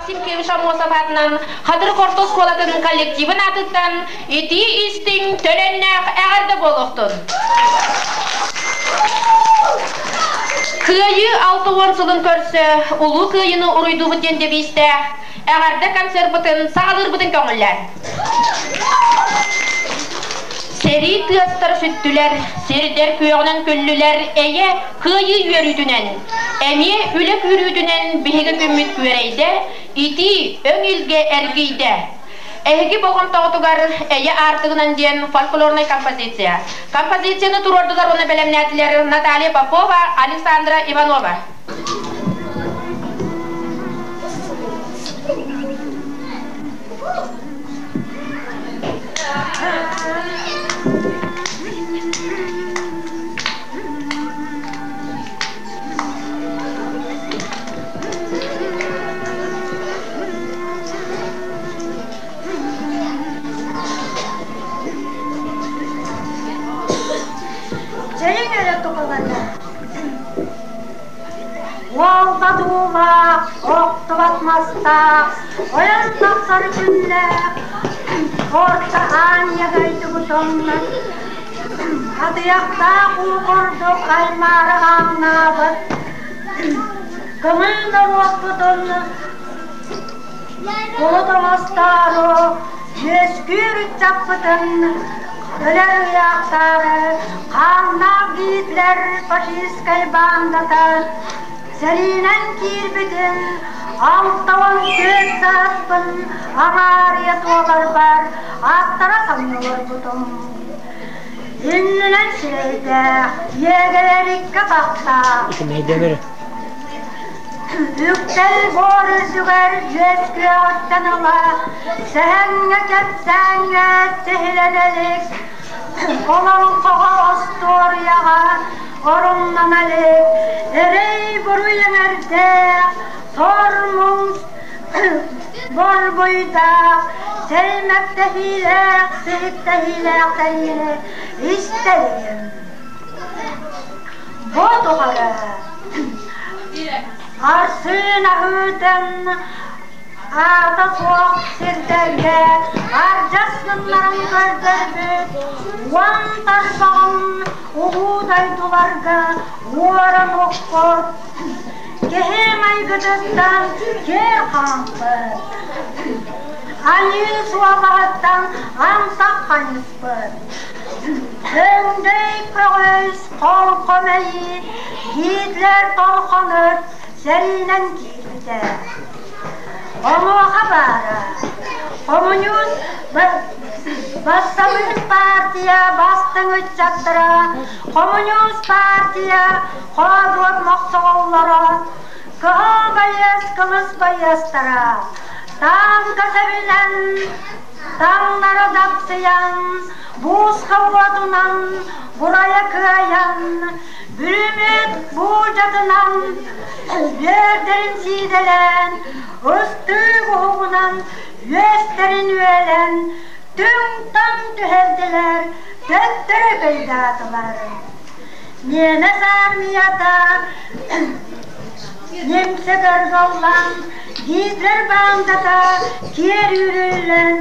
Максим Кириллович Аммосов аатынан Хатырык орто оскуолатын коллективын аатыттан итии истиҥ төлөннөөх эҕэрдэ буолуохтун! Кыайыы 60 сылын көрсө Улуу Кыайыыны уруйдуубут диэн девизтээх эҕэрдэ концерпытын саҕалыырбытын көҥүллээн. Сэрии тыастара сүттүлэр, сирдэр күөҕүнэн күллүлэр, эйэ, кыайыы үөрүүтүнэн. Эмиэ үлэ күүрүүтүнэн биһиги күммүт күөрэйдэ, итии, өҥ илгэ эргийдэ. Эһиги болҕомтоҕутугар Эйэ аартыгынан диэн фольклорнай композиция. Композицияны туруордулар уонна бэлэмнээтилэр Наталья Попова, Александра Иванова. Чэйиҥ эрэ тукалана. Уолба дуулаах, охтубат мастаах, ойон тахсар күннээх, орто аанньа дойдубутун атыйахтаах уу курдук аймаары ааҥнаабыт, көҥүл норуоппутун Кулут оҥостоору, үөскүүр ыччаппытын өлөр ыйаахтаары хааннаах Гитлер фашистскай баандата сэриинэн киирбитин 64 сааспын аҥаарыйа туоларбар ааттара санныларбытым. Иннинэн сирэйдээх, иэгэлэриккэ тахтаах. Үктэл буор үрдүгэр дьиэс күөҕүттэн ыла сэһэҥҥэ кэпсээҥҥэ тиһилэнэ илик, олоҥхоҕо остуоруйаҕа оруннана илик, эрэй-буруй эҥэрдээх, сор-муҥ борбуйдаах, сэймэктэһиилээх, сиһиктэһиилээх сэриини истэ илигим. Бу тухары Арсыын аһыытын аата суох сирдэргэ ардьас гыннаран көрдөрбүт уон тарбаҕын улуу дойдуларга уоран охпут киһи майгытыттан киэр хаампыт, аньыы суобаһыттан антах хайыспыт. Өҥдөй көҕүс холко мэйии Гитлер торхонор сэриинэн киирбитэ. Онуоха баара, хомуньуус бассабыыс партия бастыҥ ыччаттара, хомуньуус партия хоодуот мохсоҕоллоро, кыһыл байыас кылыс байыастара, тааҥка сэбинэн таҥнары дапсыйан, буусха уотунан бурайа кыайан, бүрүмүт буулдьатынан үөрдэрин сиидэлээн, ыстыык уһугунан үөстэрин үөлэн, түҥ-таҥ түһэрдилэр, төттөрү кыйдаатылар. Ньиэмэс аармыйата Немце көрголлан, Гитлер баандата киэр үүрүллэн,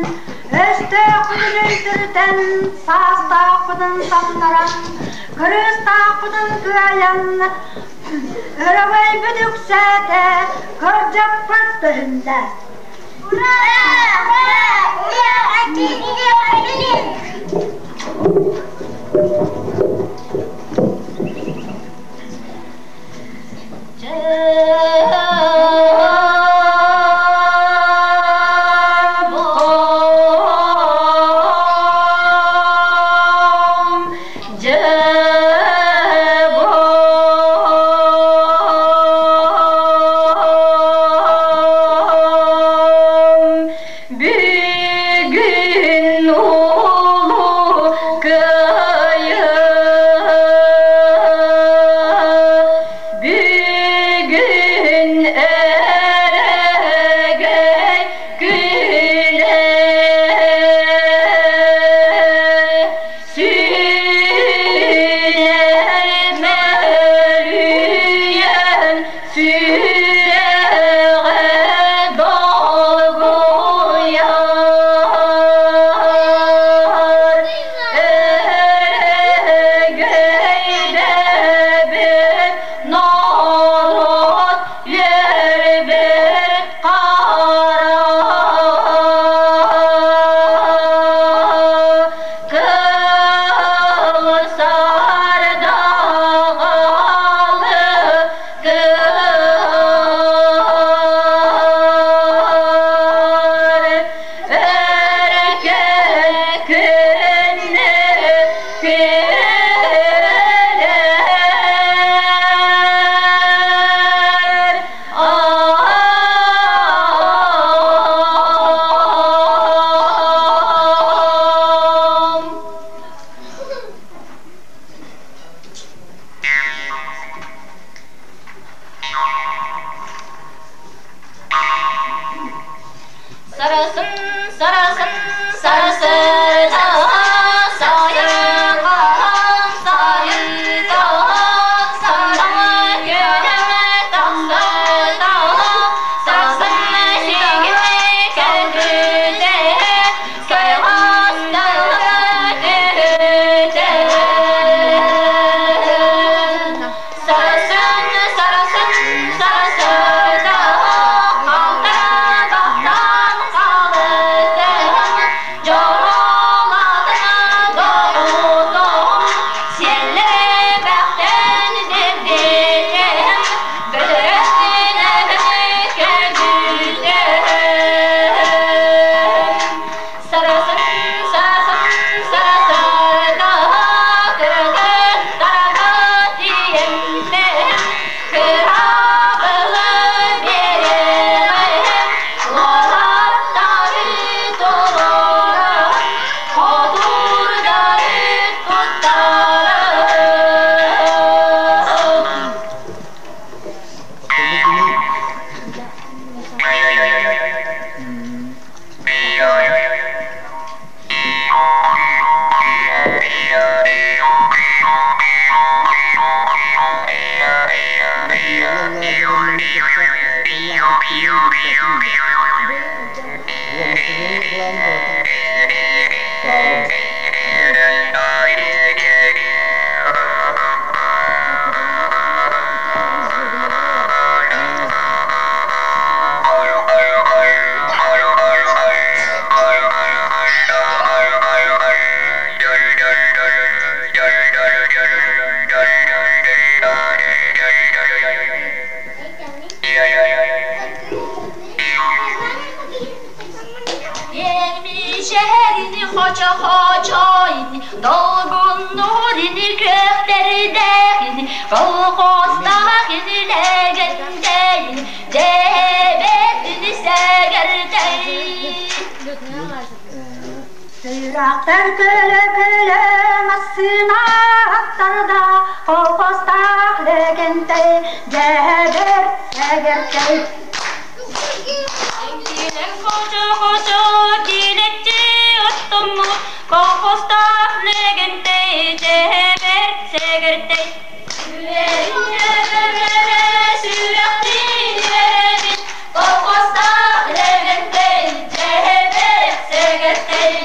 өстөөхпүтүн үлтүрүтэн, саастаахпытын самнаран, кырыыстаахпытын кыайан, өрөгөйбүт үксээтэ, кырдьыкпыт көһүннэ. Ура! Ура! Ура! Бүгүн улуу кыайыы. Сарсын сарсыда сайылган сайылган сандал күнүм тахсыда сарсын сигим кэлбүтэ кыйгастары түһүтэ. Сарсын сарсын сарсыда алта бахтан халытым дьоролатын доҕутум сиэллэбэхтэн дэбдитим бөтөрөстүнэбин көбүтүм. Сарсын сарсын сарсыда кыргыттарга тиийэммин кыраабылы биэриэҕим уолаттары туруоран хотуурдары туттарым. Yermiş хочо-хочойн, долгуннурин күөхтэрдэхин, колхозтаахин лэгэндэйин, дьэбэтин сэгэртэй. Сүрэхтэр көлө-көлө массыына аттарда колхозтаах Лэгэнтэй дьэбэр сэгэртэй. Килэн хочо-хочо килэччи оттоммут, колхозтаах Лэгэнтэй дьэбэр сэгэртэй. Үөрүнэ сүрэхтиин үөрэбит, колхозтаах Лэгэнтэй дьэбэр сэгэртэй.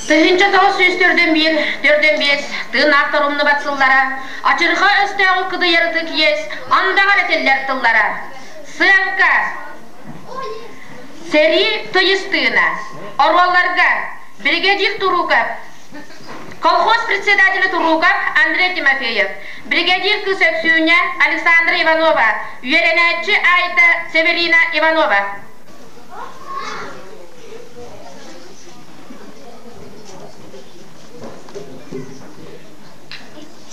1941 4-5 тыын умнубат сыллара, ачырҕа өстөөҕү кыдыйар ытык иэс, андаҕар этиллэр тыллара. Сыаҥка Сэрии тыйыс тыына. Оруолларга бригадир Туруков, колхоз председателя Туруков Андрей Тимофеев, бригадир кыыс Өксүүнэ Александра Иванова, үөрэнээччи Айта Северина Иванова.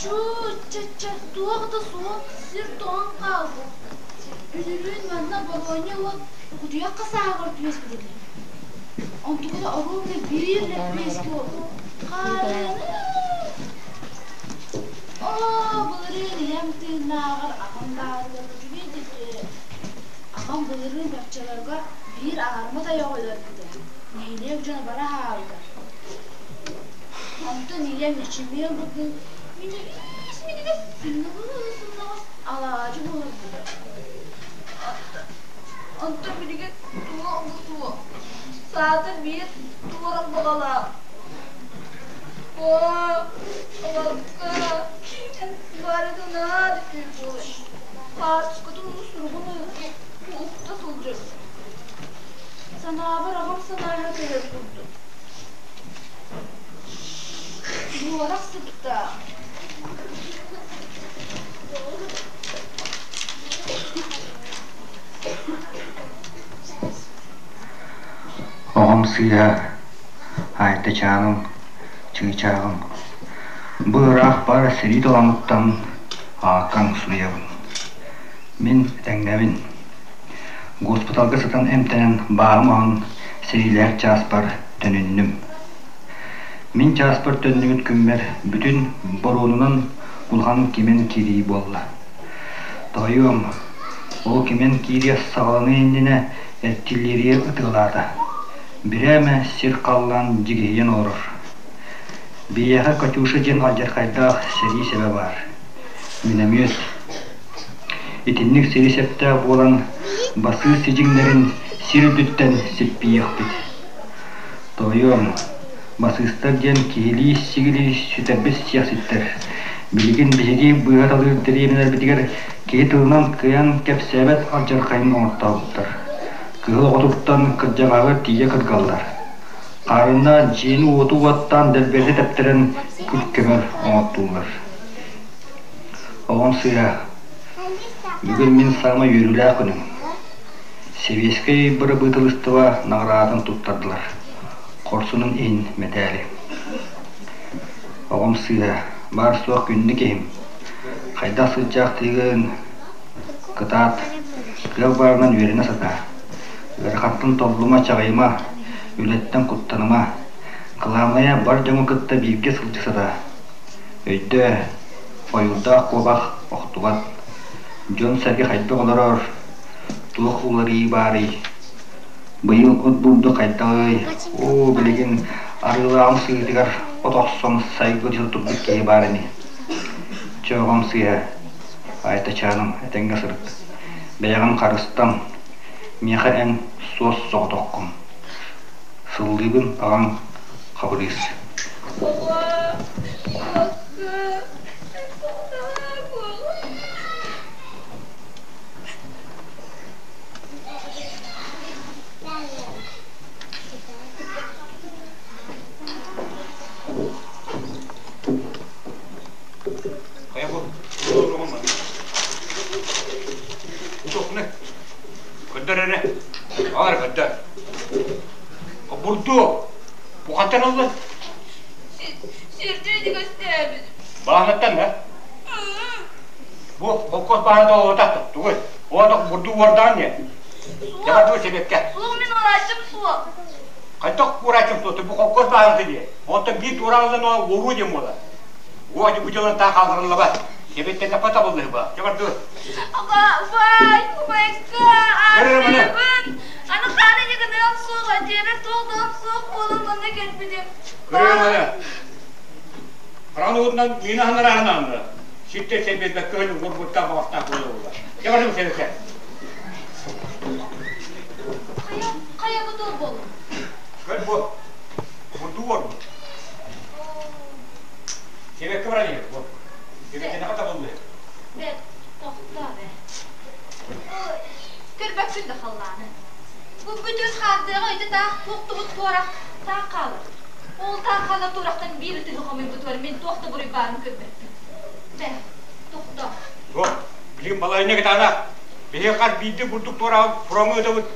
Чу-ча-ча, туох да суох, сир тоҥон хаалбыт. Үнүрүүн манна Болуонньа уол кутуйах хасааһыгар түбэспит этэ. Онтуката оруобуна биир лэппиэскэ буолбут. Хаарыаны! Оо, былырыын ийэм тыыннааҕар аҕам баарыгар үчүгэй да этэ. Аҕам былырыын баччаларга биир аарыма тайаҕы өлөрбүтэ. Нэһилиэк дьоно бары аһаабыта. Онтон ийэм нэчимиэн курдук минньигэс минньигэс сымнаҕас-сымнаҕас алаадьы буоларбыта. Онтон билигин туох да суох. Саатар биир туорах баҕалаах. Оо, абакка, барыта наар үтүө буолар. Хаартыскатын суругун укта сылдьар. Санаабар аҕам санааһа кэлэр курдук. Буорах сыттаах. Оҕом сыыһа, Аайтачааным, чыычааҕым, бу ыраах баар сэрии толооҥуттан ааккаҥ суруйабын. Мин этэҥҥэбин. Госпиталга сытан эмтэнэн бааһым оһон сэриилээх чааспар төнүннүм. Мин чааспар төннүбүт күммэр бүтүн боруонунан улахан кимэн киирии буолла. Тоойуом, ол кимэн киириэх саҕаланыа иннинэ артиллерия ытыалаата. Бирээмэ сир-халлаан дьигиһийэн олорор. Биһиэхэ Катюша диэн алдьархайдаах сэрии сэбэ баар. Миномет. Итинник сири сөптөөх буолан басыыс сидьиҥнэрин сир үрдүттэн сиппийиэхпит. Тоойуом, басыыстар диэн киһилии сигилии сүтэрбит сиэхситтэр. Билигин биһиги быыһа-талыыр дэриэбинэлэрбитигэр киһи тылынан кыайан кэпсээбэт алдьархайын оҥортообуттар. Кыһыл оҕотуттан кырдьаҕаһыгар тиийэ кыргаллар. Хаарыннаах дьиэни-уоту уоттаан дэлбэритэ тэптэрэн күл-көмөр оҥортууллар. Оҕом сыыһа, бүгүн мин саамай үөрүүлээх күнүм. Сэбиэскэй бырабыыталыстыба наҕараадатын туттардылар. Хорсунун иһин мэтээли. Оҕом сыыһа, баар-суох күндү киһим. Хайдах сылдьаахтыыгын, кытаат, кыах баарынан үөрэнэ сатаа. Ыарахаттан толлума, чаҕыйыма, үлэттэн куттаныма. Кылаабынайа бар дьоҥу кытта бииргэ сылдьа сатаа. Өйдөө, ойуурдаах куобах охтубат, дьон-сэргэ хайдах олорор, туох уларыйыы баарый? Быйыл от булду хайдаҕый? Оо, билигин арыылааҕым сыһыытыгар от охсон сайгы дьыл турбут киһи баар ини. Чэ, оҕом сыыһа, Айтачааным, этэҥҥэ сырыт. Бэйэҕин харыстан, миэхэ эн суос соҕотоххун. Сыллыыбын аҕаҥ Хабырыыс. Хайа бу, Көрдөр эрэ. Аҕар көрдөр. Бурду Бу хантан ыллын? Сирдьэ көстөөбүт. Бааһынаттан да? Бу холкуос бааһына олота тугуй? Оото бурду уордаан не? Суох. Дьабар себепке. Суох мин уорааччым суох. Хайдах уорааччым суох? Бу холкуос бааһыната дии. Онтон биир туорааллан уоруу диэн буолар. Уо бу дьылын таах хаалларыллыбат. Себеттен табыллыба. Дьабар ду. Бай, убайка, ааттыыбын. Аны хаана ньыгыныам суох, дьиэбэр туох да суох буолан манна кэлбитим. Көрүөм Хараҕын уутунан миин аһынар Ситтэ сэлбэбэккэ уорбуттаах баҕастаах буолуола. Дьэ барым сэбэкэ. Хайа, хайа бу туох буолла? Көр бу. Бурду уорбут. хаардыаҕа ити таах туохтубут туорах таах хаалар. Ол таах хаалар туорахтан биир ытыһы хомуйбутугар мин туох да буруй баарын көрбөппүн. Бэ, тохтоо. Суох, билигин балаһыанньа кытаанах. Биһиги хас биирдии бурдук туораҕын фроҥҥа ыытабыт.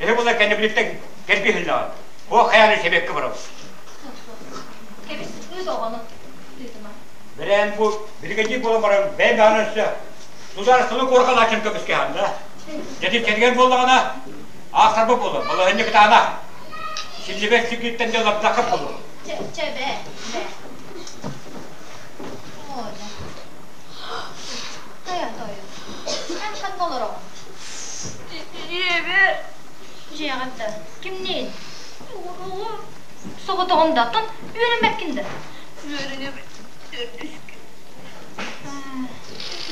Эһи була кэннибилиттэн кэлбии иһиллэҕин. Туох хайааны сэбиэккэ барабыт. Суох, суох. Кэбис, ыыт оҕону. Тыытыма. Бэрээн бу биригэдьиир буолан баран бэйэм даҕаны өссө судаарыстыбаны куорҕалааччын көмүскэһэн да. Дьэ кэргэн буоллаҕына аахсарбыт буолар. Балаһыанньа кытаанах. Силлибэт сиргиттэн дьаллардахха буолуо. Чэ, чэ, бээ, бээ. Оля. Тайа, тойон. Эн ханна олороҕун? Дьиэбэр. Дьиэҕэр да. Кимниин? Соҕотоҕун да, оттон үөрэммэккин да? Үөрэнэбин. Төрдүскэ.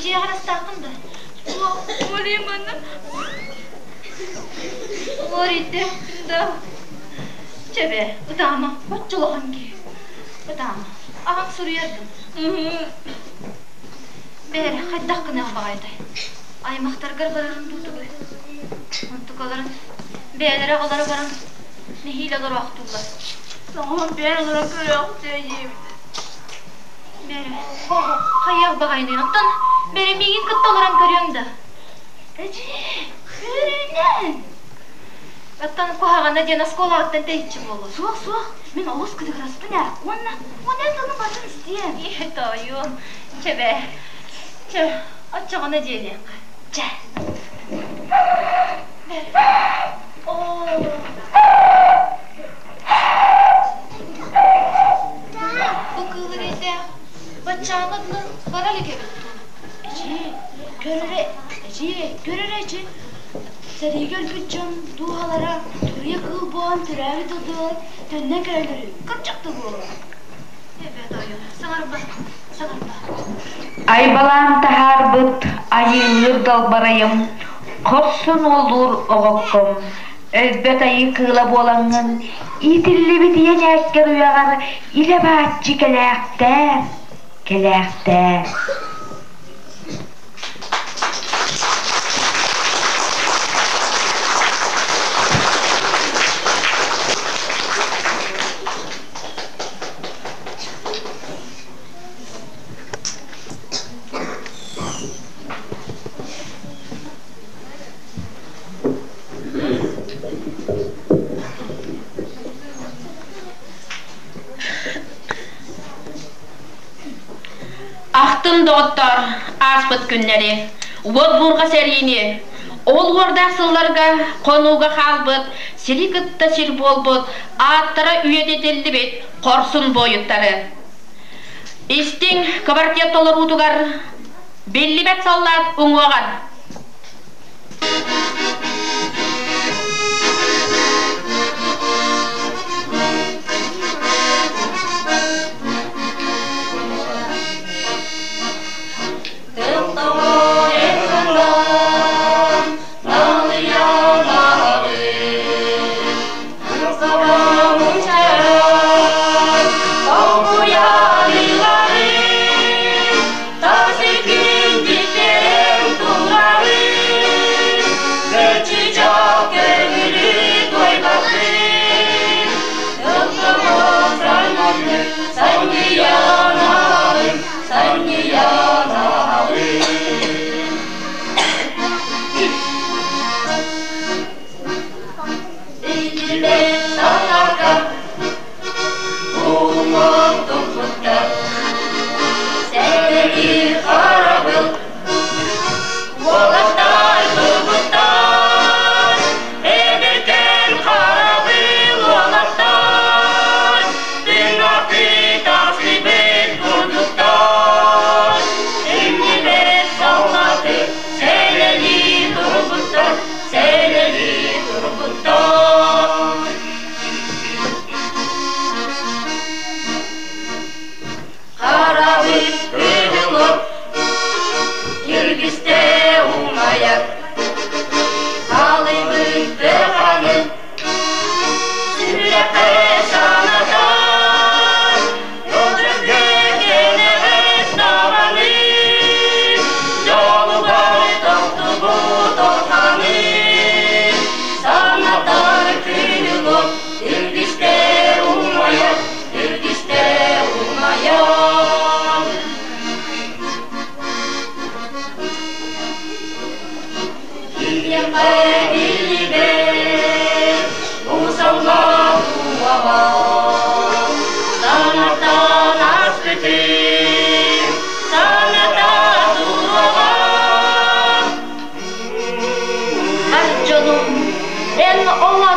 Дьиэҕэр астааххын да? Суох, Олиманы. Уорийтээхпин да. Чэ бээ, ытаама, оччо улахан киһи. Ытаама. Аҕаҥ суруйар дуо? Бээрэ, хайдах гыныах баҕайытай? Аймахтаргар барарын дуу тугуй? Онтукаларын бэйэлэрэ аҕалара баран нэһиилэ олороохтууллар. Тоҕо бэйэ олорон көрөөхтөө диэбит. Бээрэ, хайыах баҕайыный? Оттон бэри миигин кытта олорон көрүөҥ да? Эдьиий, көрүнэн! Оттон куһаҕана диэн оскуолаҕыттан тэйиччи буолуо. Суох, суох, мин олус кытыгыраспын ээ. Уонна, уонна эн тылын батын истиэм. Ийэ тоойуом, чэ бээ, чэ, оччоҕуна дьиэлиэххэ. Чэ. Бэр. Оо. Бу кыыл эрэйдээх баччааҥҥа дылы бара илик эбит дуу? Эдьиий, көрөрө, эдьиий, көрөрө эчи, сэриигэ өлбүт дьон дууһалара туруйа кыыл буолан төрөөбүт дойдулар төннөн кэлэллэрин кырдьык да буолуо. Эбээ тоойуом, саҥарба, саҥарба. Айбалаан таһаарбыт айыылыыр далбарайым, хорсун уоллуур оҕокком, өлбөт айыы кыыла буолаҥҥын, иитиллибит ийэ-ньээккэр уйаҕар илэ бааччы кэлээхтээр, кэлээхтээр. Ахтын доҕоттоор, ааспыт күннэри, уот буурҕа сэриини, ол уордаах сылларга хонууга хаалбыт, сири кытта сир буолбут, ааттара үйэтитиллибит хорсун буойуттары. Истиҥ квартет толоруутугар биллибэт саллаат уҥуоҕар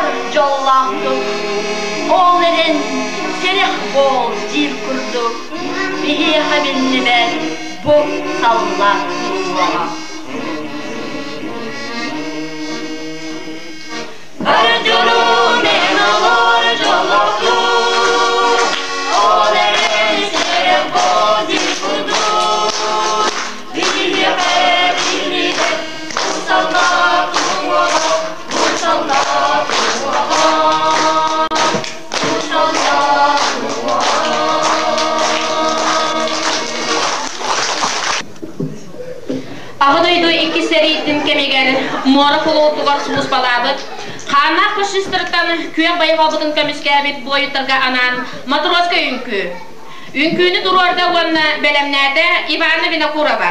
Олор дьоллоохтук, ол эрэн сэрэх буол диир курдук, биһиэхэ биллибэт бу саллаат суоҕа. Бар дьонум эн олор дьоллоохтук, ол эрэн сэрэх буол диир курдук, биһиэхэ биллибэт бу саллаат суоҕа. Аҕа дойду иккис сэриитин кэмигэр муора флотугар сулууспалаабыт, хааннаах фашистартан күөх байҕалбытын көмүскээбит буойуттарга анаан матроска үҥкүү. Үҥкүүнү туруорда уонна бэлэмнээтэ Ивана Винокурова.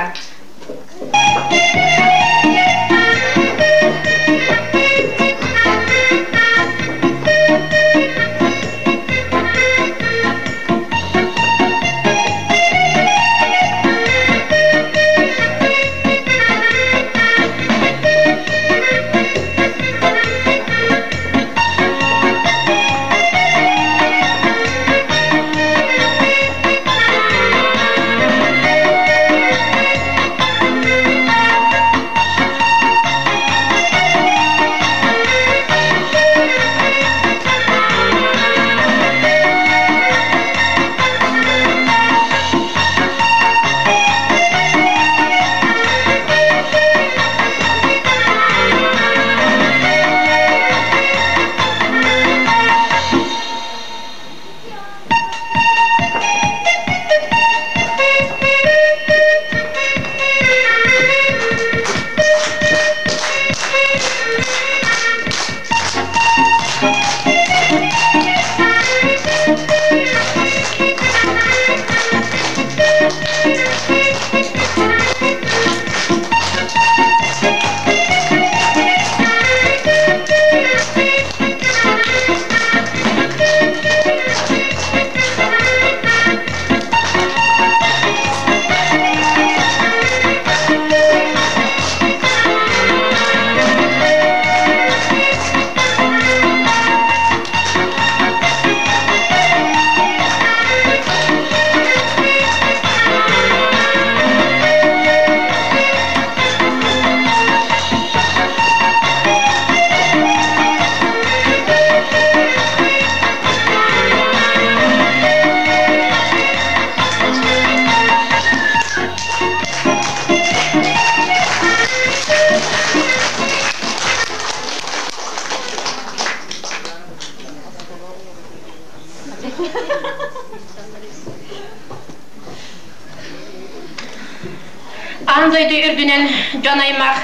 Аан дойду үрдүнэн дьон аймах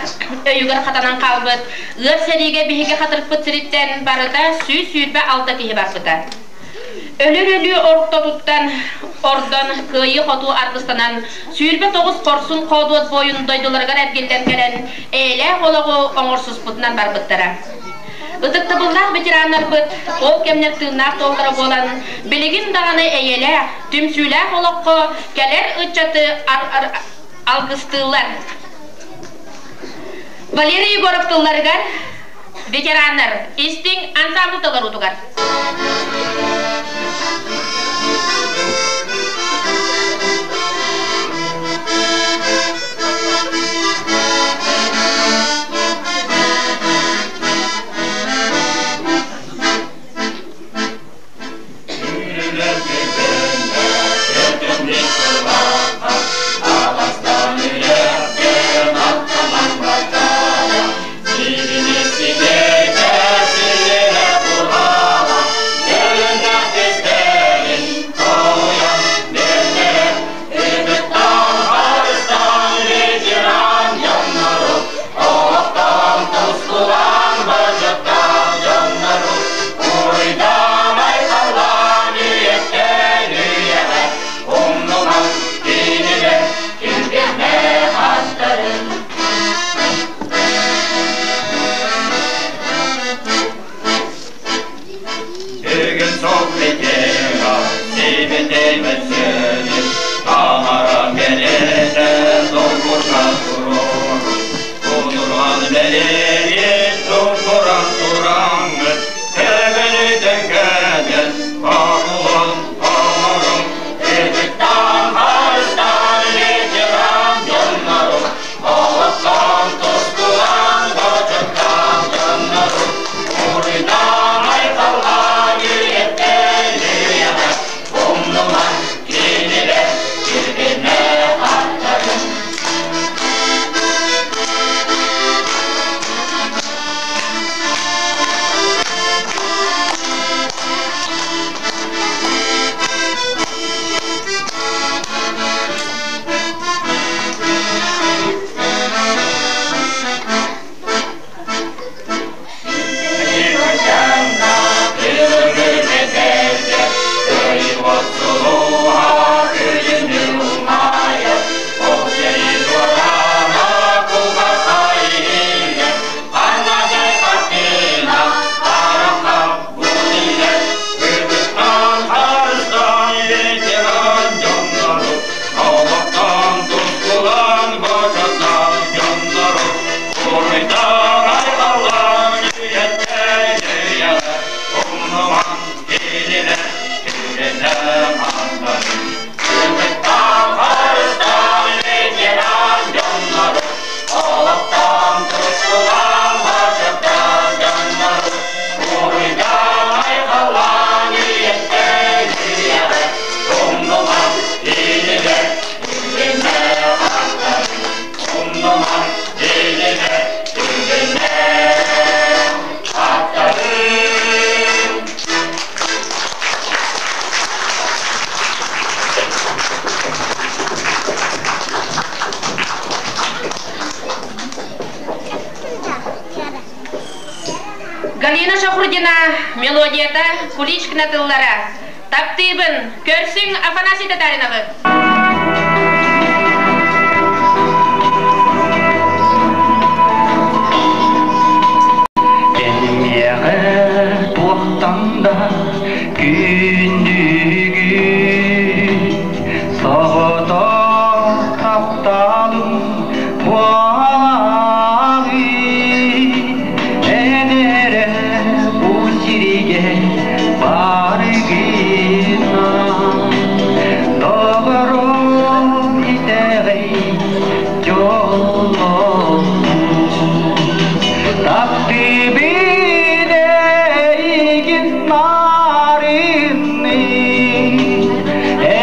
өйүгэр хатанан хаалбыт ыар сэриигэ биһиги хатырыкпыт сириттэн барыта 126 киһи барбыта. Өлөр өлүү ортотуттан ордон кыайыы-хотуу аргыстанан 29 хорсун хоодуот буойун дойдуларыгар эргиллэн кэлэн эйэлээх олоҕу оҥорсуспутунан барбыттара. Ытыктабыллаах ветераннарбыт ол кэмнэр тыыннаах туоллара буолан, билигин даҕаны эйэлээх, түмсүүлээх олоххо кэлэр ыччаты алгыстыыллар. Валерий Егоров тылларыгар ветераннар истиҥ ансамбль толоруутугар. Куличкина мелодията, Куличкина тыллара. Таптыыбын, көрсүҥ Афанасий Татариновы. Энмиэхэ туохтан да күндүгү соҕотох тапталым буолаҕый эн эрэ бу сиргэ барыгына доҕорум итэҕэй дьоллоохпун таптыыбын эйигин нарынный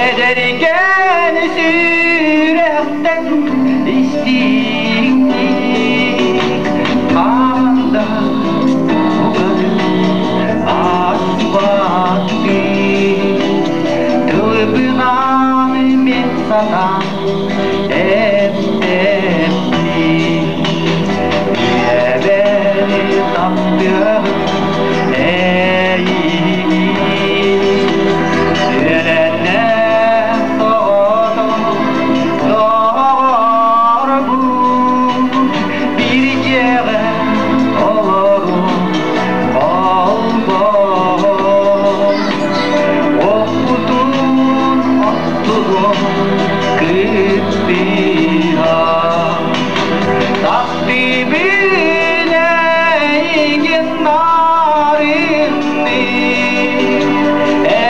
эдэркээн сүрэхтэн истиҥник хаанда угарын ааспаттыы тылбынан мин санаам эппэппин үйэбэр таптыаҕым эйигин үөрэнэ соҕотох доҕорбун биир дьиэҕэ олору холбоон Уоппутун оттуруом кыттыһа Таптыыбын эйигин нарынныы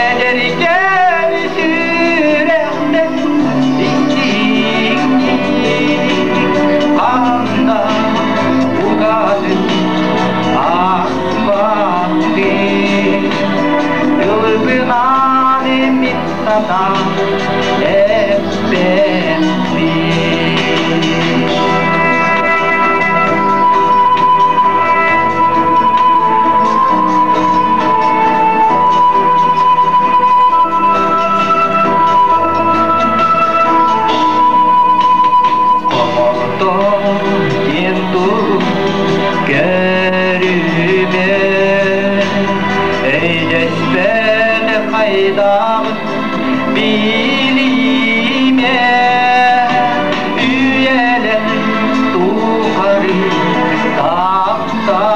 Эдэркээн сүрэхтэн истиҥник Ханна угатын ааспаттыы Тылбынан мин санаам эппэппин. Хомолто диэн тугу көрүмэ Эйдэспэт хайдаҕын билимэ Үйэлэр тухары таптаһы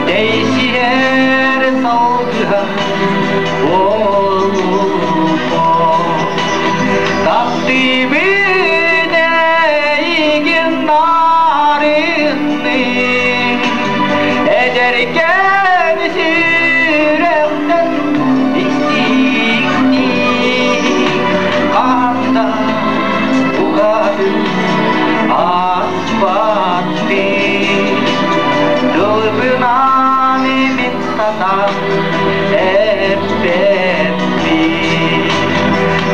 Тэйсиһэр салгыһа буолуо Таптыыбын эйигин нарынный Эдэркээн сүрэхтэн истиҥник Ханна букатын ааспаттыы Тылбынан мин санаам эппэппин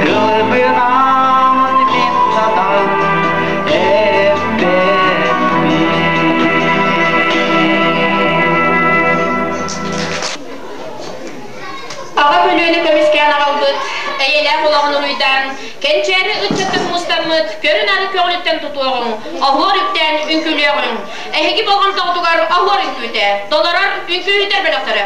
Тылбынан мин санаам эппэппин Аҕа көлүөнэ көмүскээн аҕалбыт, эйэлээх олоҕун уруйдаан, кэнчээри ыччаттан мустаммыт, көрү-нары көҕүлүттэн тутуоҕуҥ, оһуор үктээн үҥкүүлүөҕүҥ. Эһиги болҕомтоҕутугар оһуор үҥкүүтэ, толорор үҥкүүһүттэр бөлөхтөрө.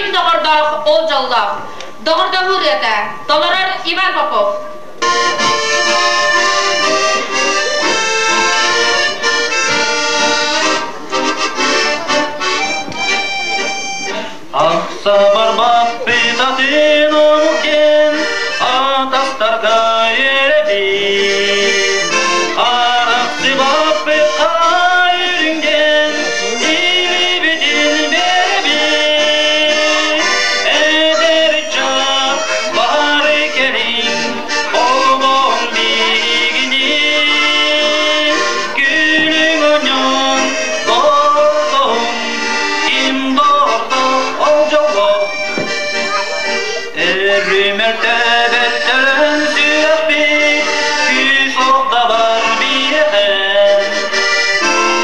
Ким доҕордоох ол дьоллоох. Доҕордоһуу ырыата. Толорор Иван Попов. Ахса барбаппыт атын омукен атастарга эрэбин. Арахсыбаппыт хайрынген илибитин беребин. Эдэр ыччат бары кэлин холбоон биһигини. Күлүҥ онньон дордоһун ким дордо ол дьолло. Өрүмэртээбэттэрин сүрэхпит күүс охтабар биһиэхэ.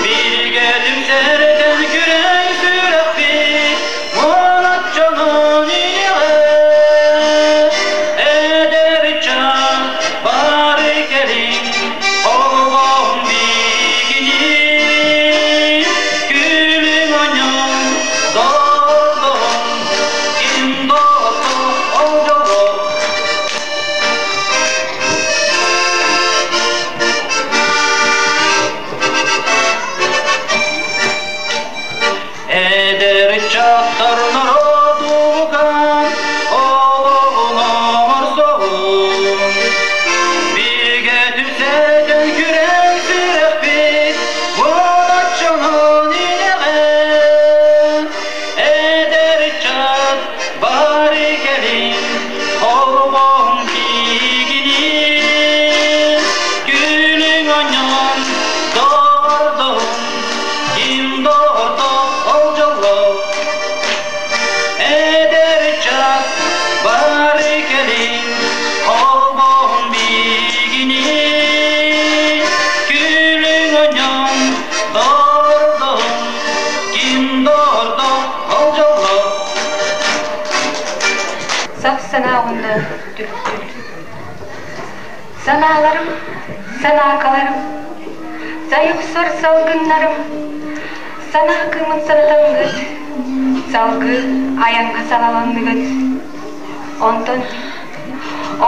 Бииргэ түмсэртэн күрэҥ сүрэхпит уолаччанан иэҕэ. Эдэр ыччат бары кэлиҥ, холбоһун биһигини. Күлүҥ онньон, дордоһун, ким дордо ол дьолло. Эдэр ыччаттар норуотугар олоҕун оҥорсоҕун. Бигэ түмсэтэн күрэҥ сүрэхпит уолаччанан инэҕэн. Эдэр ыччат бары кэлин холбоһун биһигини. Күлүҥ онньон дордоһун ким дордо ол дьолло. Эдэр ыччат бары кэлин холбоһун биһигини. Күлүҥ онньон дордоһун ким дордо ол дьолло. Сах санаа уонна түлүктүүр. Санааларым, санаакаларым, сайыхсар салгыннарым, санаа кыымын санатаҥҥыт, салгыы айаҥҥа салаланныгыт. Онтон,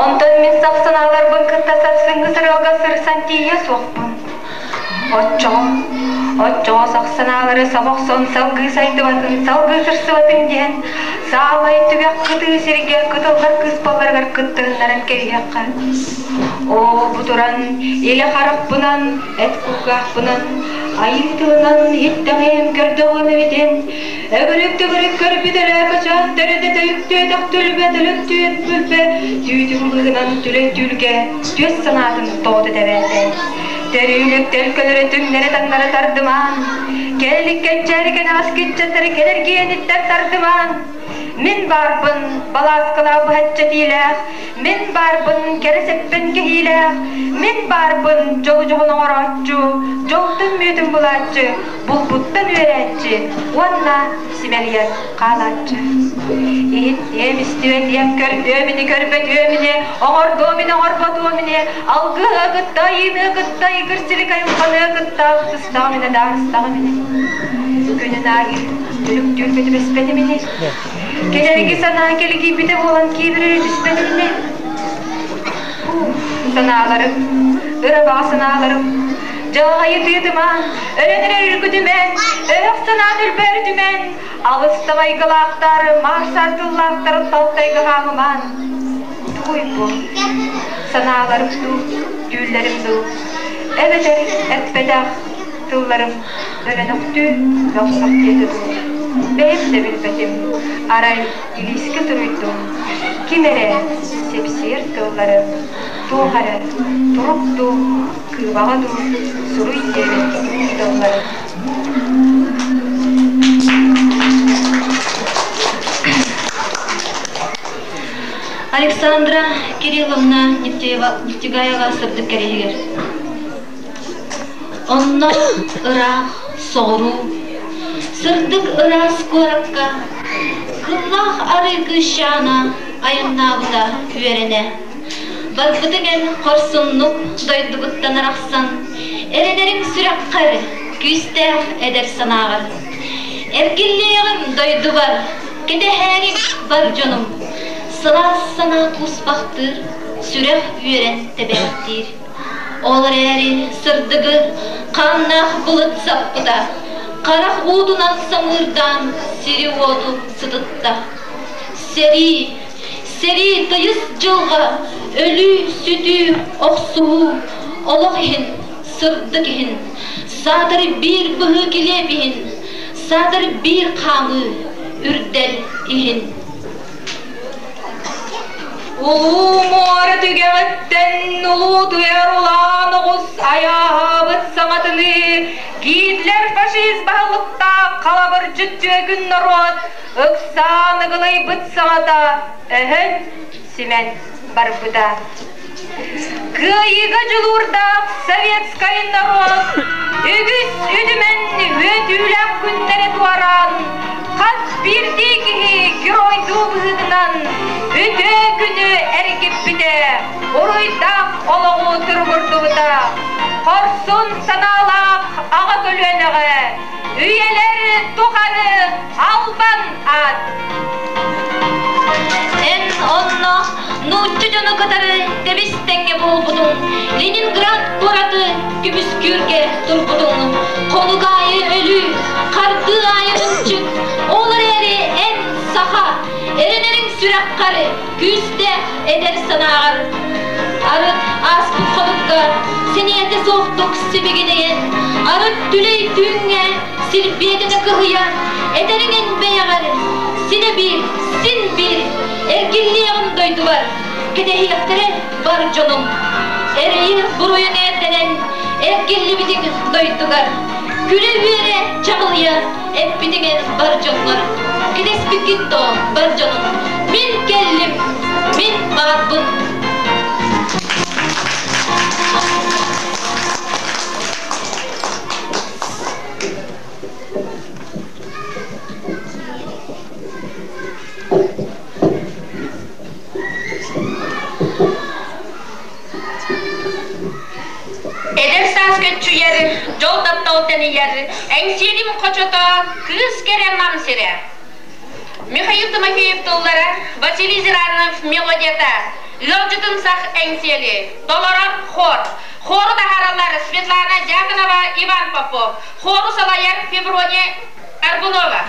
онтон мин сах санааларбын кытта сарсыҥҥы сырыалга сырсан тиийиэ суохпун. Оччоҕо, оччоҕо сах санаалары саба охсон салгыы сайдыбатын, салгыы сырсыбатын диэн саамай түгэх кытыы сиргэ кытыллар кыыспаларыгар кыттыһыннаран кэбиһиэххэ. Оо, бу туран илэ харахпынан, эт кулгаахпынан, айыы тылынан иһиттэҕиэм, көрдөҕүм эбитин, өгүрүк-төгүрүк көрбүт өлөөкөчөөн төрүтэ төйүктүөтэх түлбэ төлүктүөт бүлбэ түүтүн быһынан түлэй түүлгэ түөс санаатын тоҕута тэбээтэ. Төрүүлүк төлкөлөрө түҥнэри-таҥнары тардымаан, кэлик кэнчээри кэнэҕэс киччэттэр кэлэргиэниттэн тардымаан, мин баарбын балааскалаах быһачча этиилээх, мин баарбын кэрэ сэппэн кэһиилээх, мин баарбын дьолу дьоһун оҥорооччу, дьолтон мүөтүн булааччы, булбуттан үөрээччи уонна симэлийэн хаалааччы. Иһиттиэм, истибэтиэм, көрдүөм ини, көрбөтүөм ини, оҥордуом ини, оҥорботуом ини, алгыһы кытта, айыыны кытта, игир силик айылҕаны кытта алтыстаҕым ини, даарыстаҕым ини. Күнүн аайы түлүк түүл түбэспэтим ини. Кэлэрги санаа кэлгийбитэ буолан киэбирэрэ түспэтим ини. Санааларым, ыра баҕа санааларым, дьалаҕайы тыытымаан, өрөн эрэр үргүтүмэн, өһөх санаан үрбөөрүтүмэн, алыс да майгылаахтар, маарсаар тыллаахтар талтайга хаамымаан. Тугуй бу? Санааларым дуу, түүллэрим дуу, эбэтэр эппэтэх тылларым өлөнөхтүү мөхсөх диэтэ дуу? Бэйэм да билбэтим, арай илиискэ суруйдум, ким эрэ сипсиэр тылларын, туох эрэ турук дуу, кыыбаҕа дуу суруй диэбит тылларын. Александра Кирилловна Нефтегаева сырдык кэриһигэр. Онно ыраах соҕуруу, сырдык ыраас куоракка кыллаах арыы кыысчаана айаннаабыта үөрэнэ. Барбытыҥ эн хорсуннук дойдугуттан арахсан, эрэнэриҥ сүрэххэр күүстээх эдэр санааҕар. Эргиллиэҕим дойдубар, Кэтэһээриҥ, бар дьонум, сылаас санаа кууспахтыыр, сүрэх үөрэн тэбээхтиир. Ол эрээри сырдыгы хааннаах былыт саппыта, харах уутунан самыырдаан сири-уоту сытытта. Сэрии, сэрии тыйыс дьылҕа, өлүү-сүтүү, охсуһуу, олох иһин, сырдык иһин, саатар биир быһыы килиэп иһин, саатар биир хаамыы үрдэл иһин. Улуу муора түгэҕиттэн улуутуйар улаан оҕус айааһаабыт саҥатыныы Гитлер фашист баһылыктаах халабырдьыт түөкүн норуот ыксаан ыгылыйбыт саҥата өһөн симэн барбыта. Кыайыыга дьулуурдаах советскай норуот үгүс үтүмэн үөтүүлээх күннэри туораан, хас биирдии киһи геройдуу быһыытынан үтүө күнү эргиппитэ, уруйдаах олоҕу туругурдубута. Хорсун санаалаах аҕа көлүөнэҕэ үйэлэр тухары албан аат! Эн онно нуучча дьону кытары тэбис-тэҥҥэ буолбутуҥ, Ленинград куораты көмүскүүргэ турбутуҥ, хонук аайы өлүү, хардыы аайы ынчык, ол эрээри эн саха, эрэнэриҥ сүрэххэр, күүстээх эдэр санааҕар. Арыт ааспыт хонукка сэниэтэ суохтук сибигинэйэн, арыт түлэй түүҥҥэ силбиэтэнэ кыһыйа, этэриҥ эн бэйэҕэр, синэ биир, син биир, эргиллиэҕим дойдубар, кэтэһиэхтэрэ бар дьонум. Эрэйи буруйун эрдэнэн, эргиллибитиҥ дойдугар, күлэ-үөрэ чаҕылыйа эппитиҥ эн бар дьоҥҥор, кэтэспиккит доо бар дьонум, мин кэллим, мин баарбын. Эдэр саас көччүйэр, дьол таптал тэнийэр, Эҥсиэлим хочото, кыыс кэрэ нам сирэ. Михаил Тимофеев тыллара, Василий Зиранов мелодията, ыалдьытымсах Эҥсиэли, толорор хор. Хору таһаараллар Светлана Дьяконова, Иван Попов. Хору салайар Феврония Аргунова.